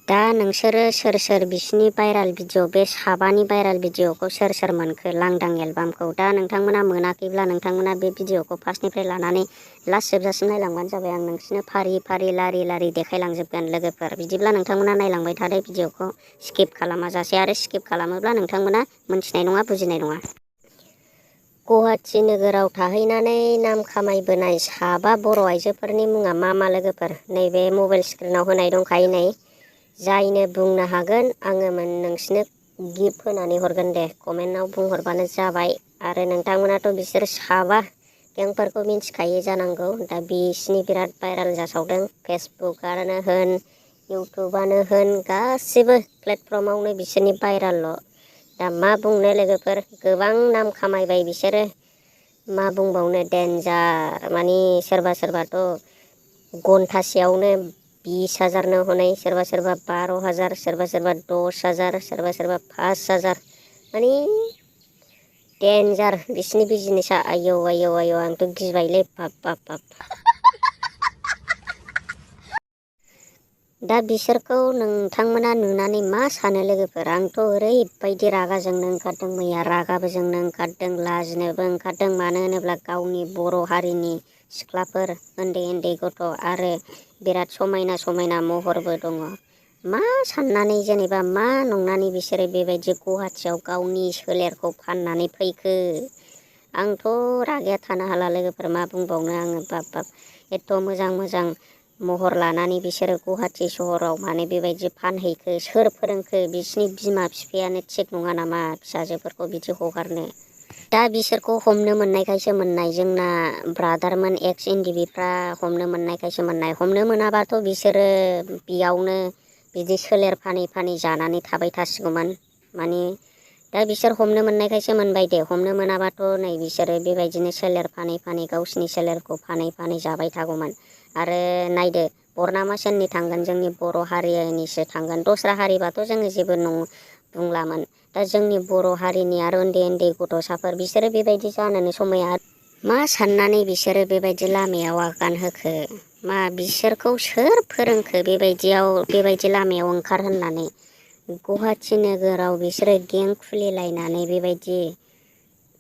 दा नोंसोरो सोर बिसिनि भाइराल भिडिअ बे साबानि भाइराल भिडिअखौ सोर मोनखो लांदां एलबामखौ दा नोंथांमोना मोनाखैब्ला नोंथांमोना बे भिडिअखौ फार्स्टनिफ्राय लानानै लास्ट जोबजासिम नायलांबानो जाबाय आं नोंसिनो फारि लारि देखायलांजोबगोन लोगोफोर बिदिब्ला नोंथांमोना नायलांबाय थादो भिडिअखौ स्किप खालामाजासे आरो स्किप खालामोब्ला नोंथांमोना मोनथिनाय नङा बुजिनाय नङा। गुवाहाटि नोगोराव थाहैनानै नाम खामायबोनाय साबा बर' आइजोफोरनि मुङा मा लोगोफोर नैबे मबाइल स्क्रिनाव होनाय दंखायो नै जायनो बुंनो हागोन आङो नोंसिनो गिफ्ट होनानै हरगोन दे कमेन्टआव बुंहरबानो जाबाय आरो नोंथांमोनाथ' बिसोर साबा गेंफोरखौ मिन्थिखायो जानांगौ दा बिसिनि बिराद भाइराल जासावदों फेसबुकआनो होन इउटुबानो होन गासिबो प्लेटफर्मावनो बिसोरनि भाइरालल' दा मा बुंनो लोगोफोर गोबां नाम खामायबाय बिसोरो मा बुंबावनो देन्जार मानि सोरबाथ' घन्टासेयावनो 20,000नो हनै सोरबा 12,000 सोरबा 10,000 सोरबा 5,000 मानि देन्जार बिसिनि बिजनेसा आयौ आंथ' गिबायलै बाब दा बिसोरखौ नोंथांमोना नुनानै मा सानो लोगोफोर आंथ' ओरैबायदि रागा जोंनो ओंखारदों मैया रागाबो जोंनो ओंखारदों लाजिनोबो ओंखारदों मानो होनोब्ला गावनि बर' हारिनि सिख्लाफोर उन्दै गथ' आरो बिराद समायना महरबो दङ मा साननानै जेनेबा मा नंनानै बिसोरो बेबायदि गुवाहाटियाव गावनि सोलेरखौ फाननानै फैखो आंथ' रागाया थानो हाला लोगोफोर मा बुंबावनो आङो बाब एथ' मोजां महर लानानै बिसोरो गुवाहाटि सहराव माने बेबायदि फानहैखो सोर फोरोंखो बिसिनि बिमा बिफायानो थिग नङा नामा फिसाजोफोरखौ बिदि हगारनो दा बिसोरखौ हमनो मोननायखायसो मोननाय जोंना ब्रादारमोन एक्स इन्डिबिफ्रा हमनो मोननायखायसो मोननाय हमनो मोनाबाथ' बिसोरो बेयावनो बिदि सोलेर फानै जानानै थाबाय थासिगौमोन माने दा बिसोर हमनो मोननायखायसो मोनबाय दे हमनो मोनाबाथ' नै बिसोरो बेबायदिनो सोलेर फानै गावसिनि सोलेरखौ फानै जाबाय थागौमोन आरो नायदो बरनामा सेननि थांगोन जोंनि बर' हारिनिसो थांगोन दस्रा हारिबाथ' जोङो जेबो बुंलामोन दा जोंनि बर' हारिनि आरो उन्दै गथ'साफोर बिसोरो बेबायदि जानोनो समाया मा साननानै बिसोरो बेबायदि लामायाव आगान होखो मा बिसोरखौ सोर फोरोंखो बेबायदि लामायाव ओंखार होननानै गुवाहाटि नोगोराव बिसोरो गें खुलिलायनानै बेबायदि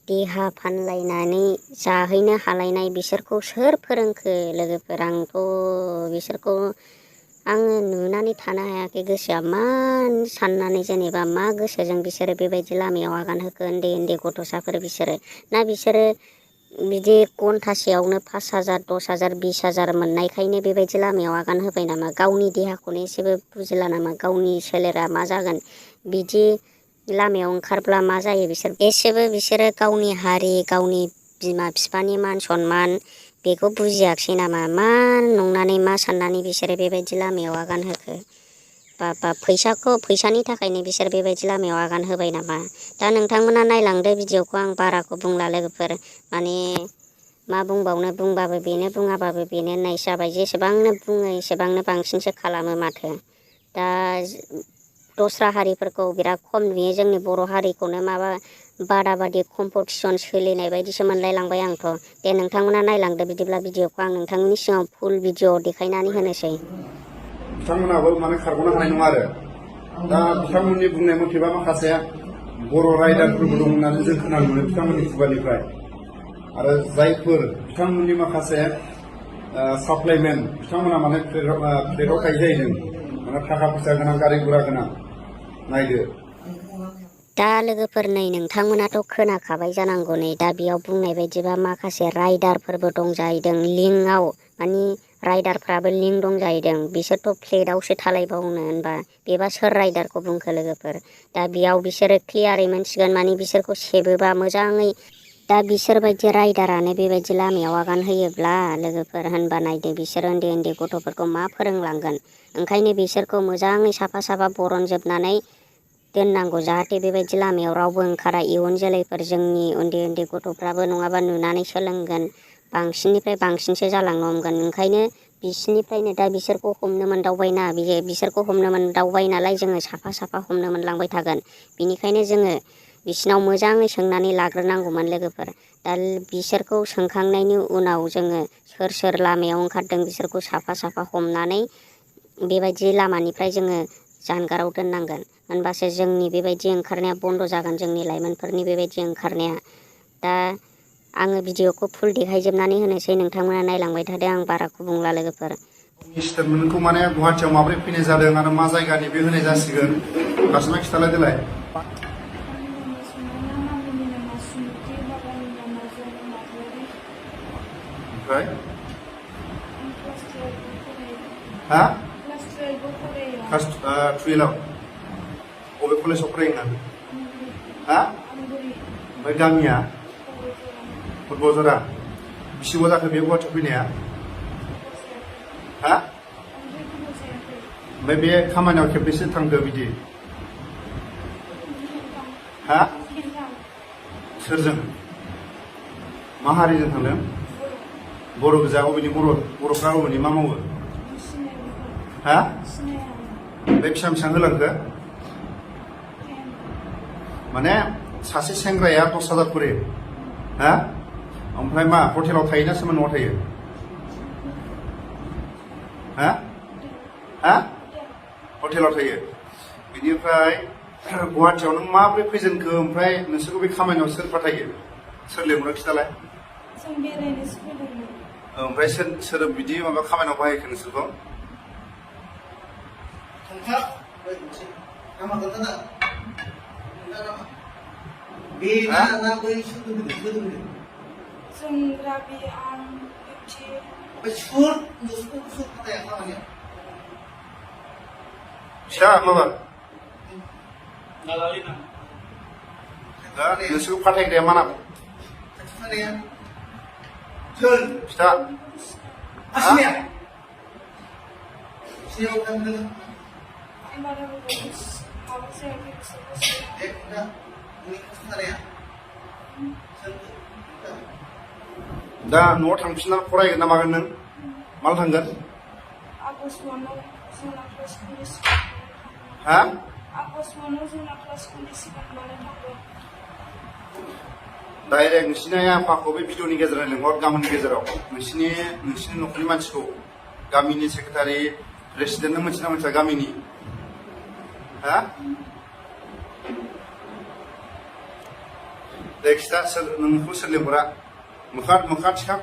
देहा फानलायनानै जाहैनो हालायनाय बिसोरखौ सोर फोरोंखो लोगोफोर आंथ' बिसोरखौ आङो नुनानै थानो हायाखै गोसोआ मा साननानै जेनेबा मा गोसोजों बिसोरो बेबायदि लामायाव आगान होखो उन्दै गथ'साफोर बिसोरो बिदि घन्टासेयावनो 5,000 10,000 20,000 मोननायखायनो बेबायदि लामायाव आगान होबाय नामा गावनि देहाखौनो एसेबो बुजिला नामा गावनि सोलेरा मा जागोन बिदि लामायाव ओंखारब्ला मा जायो बिसोरो गावनि हारि गावनि बिमा बिफानि मान सनमान बेखौ बुजियाखिसै नामा मा नंनानै मा साननानै बिसोरो बेबायदि लामायाव आगान होखो बा फैसानि थाखायनो बिसोर बेबायदि लामायाव आगान होबाय नामा दा नोंथांमोना नायलांदो भिडिअखौ आं बाराखौ बुंला लोगोफोर माने मा बुंबावनो बुंबाबो बेनो बुङाबाबो बेनो नाय जाबाय जेसेबांनो बुङो एसेबांनो बांसिनसो खालामो माथो दा दस्रा हारिफोरखौ बिराद खम नुयो जोंनि बर' हारिखौनो माबा बादा कम्पिटिसन सोलिनाय बायदिसो मोनलाय लांबाय आंथ' दे नोंथांमोना नायलांदो बिदिब्ला भिडिअखौ आं नोंथांमोननि सिगाङाव फुल भिडिअ देखायनानै होनोसै बिथांमोनाबो माने खारग'नो हानाय नङा आरो दा बिथांमोननि बुंनाय मथेबा माखासे बर' राइडारफोरबो दं होननानै जों खोनानो मोनो बिथांमोननि खुगानिफ्राय आरो जायफोर बिथांमोननि माखासे साप्लाइमेन बिथांमोना माने प्लेटआव थायो जाहैदों माने थाखा फैसा गोनां गारि गुरा गोनां नायदो दा लोगोफोर नै नोंथांमोनाथ' खोनाखाबाय जानांगौ नै दा बेयाव बुंनाय बायदिबा माखासे राइडारफोरबो दं जाहैदों लिंकआव मानि राइडारफ्राबो लिंक दं जाहैदों बिसोरथ' फ्लेटआवसो थालायबावनो होनबा बेबा सोर राइडारखौ बुंखो लोगोफोर दा बेयाव बिसोरो क्लियारै मोनसिगोन मानि बिसोरखौ सेबोबा मोजाङै दा बिसोरबायदि राइडारानो बेबायदि लामायाव आगान होयोब्ला लोगोफोर होनबा नायदो बिसोर उन्दै गथ'फोरखौ मा फोरोंलांगोन ओंखायनो बिसोरखौ मोजाङै साफा बरनजोबनानै दोननांगौ जाहाथे बेबायदि लामायाव रावबो ओंखारा इयुन जोलैफोर जोंनि उन्दै गथ'फ्राबो नङाबा नुनानै सोलोंगोन बांसिननिफ्राय बांसिनसो जालांनो हमगोन ओंखायनो बिसिनिफ्रायनो दा बिसोरखौ हमनो मोनदावबायना बिसोरखौ हमनो मोनदावबाय नालाय जोङो साफा हमनो मोनलांबाय थागोन बिनिखायनो जोङो बिसिनाव मोजाङै सोंनानै लाग्रोनांगौमोन लोगोफोर दा बिसोरखौ सोंखांनायनि उनाव जोङो सोर लामायाव ओंखारदों बिसोरखौ साफा हमनानै बेबायदि लामानिफ्राय जोङो जानगाराव दोननांगोन होनबासो जोंनि बेबायदि ओंखारनाया बन्द' जागोन, जोंनि लाइमोनफोरनि बेबायदि ओंखारनाया। दा आङो भिडिअखौ फुल देखायजोबनानै होनोसै, नोंथांमोना नायलांबाय थादो, आं बाराखौ बुंला लोगोफोर। स्टेटमेन्टखौ माने गुवाहाटियाव माबोरै फैनाय जादों आरो मा जायगानि बे होनाय जासिगोन, फार्स्टमा खिथालाय देलाय। ओमफ्राय हा क्लास 12आव बबे कलेजाव फरायो नों? हा? ओमफ्राय गामिया फुटबलजरा। बेसेबां जाखो बे गुवाहाटियाव फैनाया? हा? ओमफ्राय बे खामानियाव खेबबेसे थांदो बिदि? हा? सोरजों? मा हारिजों थांदों? बर' गोजा। अबेनि बर'फ्रा अबेनि मा मावो? हा? बे बेसेबां बेसेबां होलांखो? माने सासे सेंग्राया 10,000 खरि। हा? ओमफ्राय मा हटेलाव थायोना सोरबा न'आव थायो? हा? हा? हटेलाव थायो। बिनिफ्राय गुवाहाटियाव नों माबोरै फैजेनखो? ओमफ्राय नोंसोरखौ बे खामानियाव सोर फाथायो? सोर लेंहरो खिथालाय? जों बेरायनोसो फैदोंमोन। ओमफ्राय सोर बिदि माबा खामानियाव बाहायखो नोंसोरखौ? जों राबि, आं, बिउटि। फिसा माबा नोंसोरखौ फाथायग्राया मा नाम? फिथा दा न'आव थांफिनना फरायगोन ना मागोन नों? माला थांगोन? आगष्ट मानाव जोंना क्लास कलेज। हा? आगष्ट मानाव जोंना क्लास कलेज माने थांगोन। डाइरेक्ट नोंसिनि आइ आफाखौ बे भिडिअनि गेजेरजों लिंहर, गामिनि गेजेराव नोंसिनि न'खरनि मानसिखौ, गामिनि सेक्रेटारि प्रेसिडेन्टनो मोनथिना मोनथिया गामिनि? हा? दे खिथा नोंखौ सोर लिंहरा? मोखा थिखा।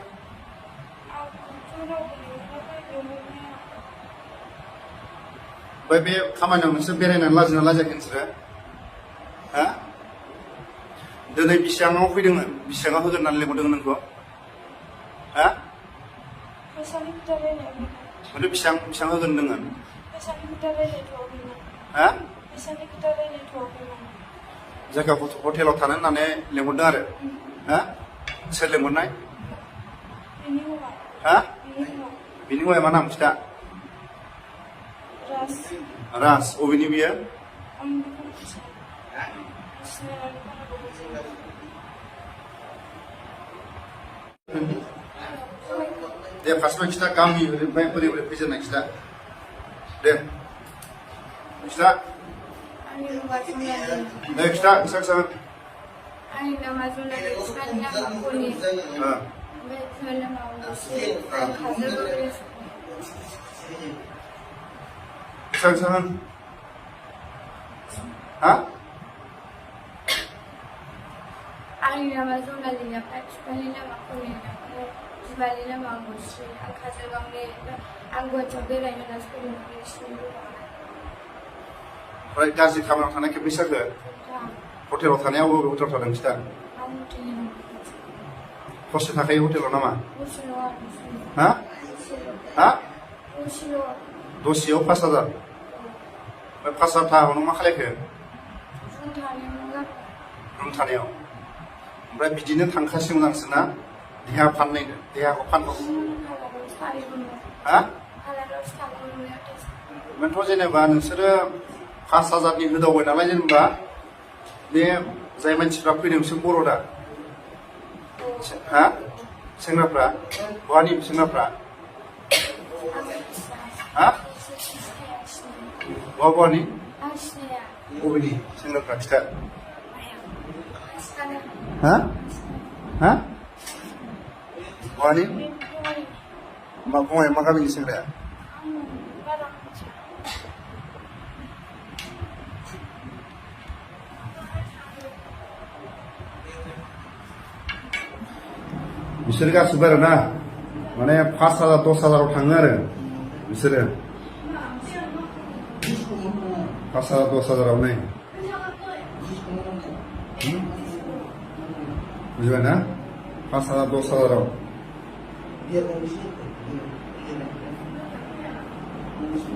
ओमफ्राय बे खामानियाव नोंसोर बेरायनानै लाजिना लाजियाखै नोंसोरो? हा? दिनै बेसेबाङाव फैदोंमोन? बेसेबाङाव होगोन होननानै लिंहरदोंमोन नोंखौ? हा? फैसानि खोथा रायलायदोंमोन। ओमफ्राय बेसेबां होगोन होनदोंमोन? फैसानि खोथा रायलायथ'वाखैमोन। हा? फैसानि खोथा रायलायथ'वाखैमोन। जायगाखौ हटेलाव थानो होननानै लिंहरदों आरो? हा? सोर लिंहरनाय? बेनि हौवा। हा? बेनि हौवा। बिनि हौवाया मा नाम खिथा? राज। अबेनि बियो? आं बेखौ मिथिया। सिनायनानै बाराबो बुजिया। दे फार्स्टमा खिथा, गामि ओरैनिफ्राय बोरै फैजेननाय खिथा। दे खिथा। आंनि मुङा जुनालि। दे खिथा खिथा। आंनि नामा जुनालि, बिफानि नामा कलि। ओमफ्राय बिफानि नामा मुस्रि। आं काजलगावनि। खिथा होन। हा? आंनि नामा जुनालि, ओमफ्राय बिफानि नामा कलि, ओमफ्राय बिमानि नामा मुस्रि। आं काजलगावनि। आं गुवाहाटियाव बेरायनो होननासो फैदोंमोन। ओमफ्राय गाज्रि खामानियाव थानाय खेबबेसे जाखो? हटेलाव थानायाव बबे हटेलाव थादों खिथा? हरसे थाखायो हटेलाव नामा? हा? हा? दसेयाव 5,000। ओमफ्राय 5,000 थाखाखौ नों मा खालायखो? रुम थानायाव। ओमफ्राय बिदिनो थांखासिगोन नोंसोरना देहाखौ फाननो। हा? ओमफ्रायथ' जेनेबा नोंसोरो 5,000नि होदावबाय नालाय, जेनेबा बे जाय मानसिफ्रा फैदों बिसोर बर' दा? हा? सेंग्राफ्रा बहानि सेंग्राफ्रा? हा? बहानि? बबेनि सेंग्राफ्रा खिथा? हा? हा? बहानि? मा गामिनि सेंग्राया? बिसोर गासिबो आरो ना माने 5,000 10,000 थाङो आरो बिसोरो 5,000 10,000 नै बुझबाय ना 5,000 10,000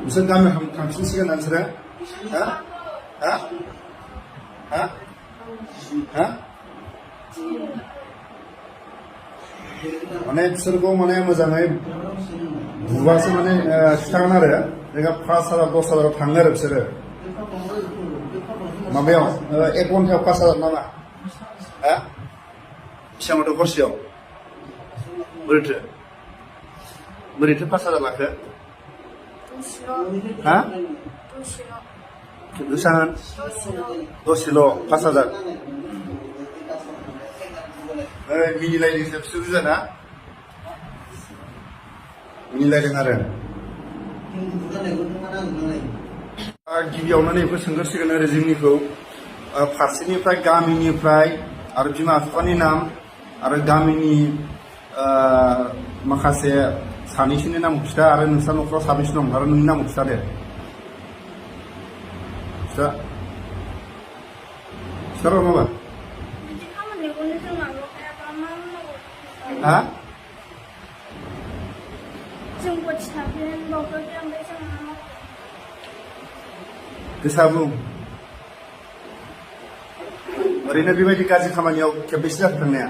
बिसोर गामियाव थांफिनसिगोन ना बिसोरो हा हा हा हा माने बिसोरखौ माने मोजाङै बुबासो माने खिथागोन आरो जोंहा 5,000 10,000 थाङो आरो बिसोरो माबायाव 1 घन्टायाव 5,000 नामा हा बेसेबांथ' हरसेयाव बोरैथो 5,000 लाखो हा बेसेबां दसेल' 5,000 मिनिलायदोंसो बिसोर बुजाना मिनिलायदों आरो गिबियावनो नैबेखौ सोंगोरसिगोन आरो जोंनिखौ फारसेनिफ्राय गामिनिफ्राय आरो बिमा बिफानि नाम आरो गामिनि माखासे सानैसोनि नामखौ खिथा आरो नोंस्रा न'खराव साबेसे दं आरो नोंनि नामखौ खिथा दे खिथा र' माबा हा गोसा बुं ओरैनो बेबायदि गाज्रि खामानियाव खेबबेसे जाखो थांनाया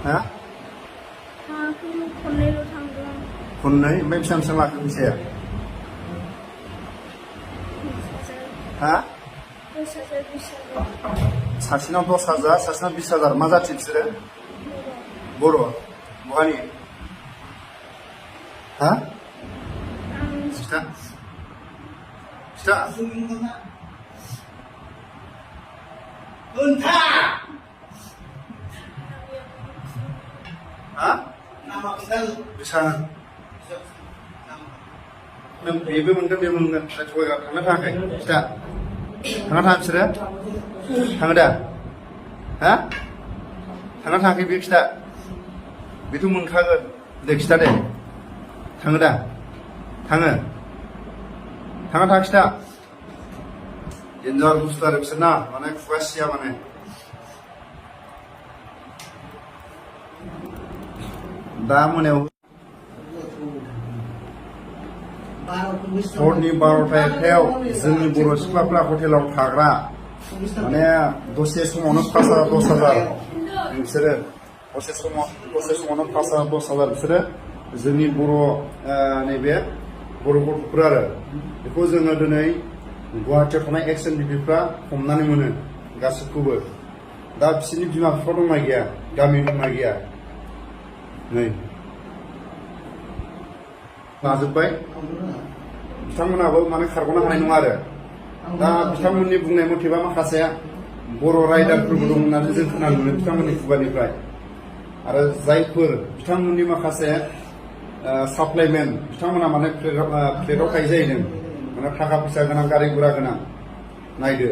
हा खननै ओमफ्राय बेसेबां लाखो फैसाया हा सासेनाव 10,000 सासेनाव 20,000 मा जाथि बिसोरो बर' बहानि हा खिथा हा बेसेबां नों बेबो मोनगोन बेबो मोनगोन थगायगा थांनो थाङाखै खिथा थाङा बिसोरो थाङो दा हा थाङा थाङाखै बे खिथा बेथ' मोनखागोन दे खिथा दे थाङो दा थाङा खिथा डेन्जार बुस्थु आरो बिसोर ना माने खुगा सिया माने दा मोनायाव हरनि 12:00 जोंनि बर' सिख्लाफ्रा हटेलाव थाग्रा माने दसे समावनो 5,000 10,000 बिसोरो दसे समावनो 5,000 10,000 बिसोरो जोंनि बर' नैबे बर' गथ'फोर आरो बेखौ जोङो दिनै गुवाहाटियाव थानाय एक्स एनडिपिफ्रा हमनानै मोनो गासिबखौबो दा बिसोरनि बिमा बिफा दंना गैया गामियाव दंना गैया नै लाजोब्बाय बिथांमोनाबो माने खारग'नो हानाय नङा आरो दा बिथांमोननि बुंनाय मथेबा माखासे बर' राइडारफोरबो दं होननानै जों खोनानो मोनो बिथांमोननि खुगानिफ्राय आरो जायफोर बिथांमोननि माखासे साप्लाइमेन बिथांमोना माने फ्लेटआव थायो जाहैदों माने थाखा फैसा गोनां गारि गुरा गोनां नायदो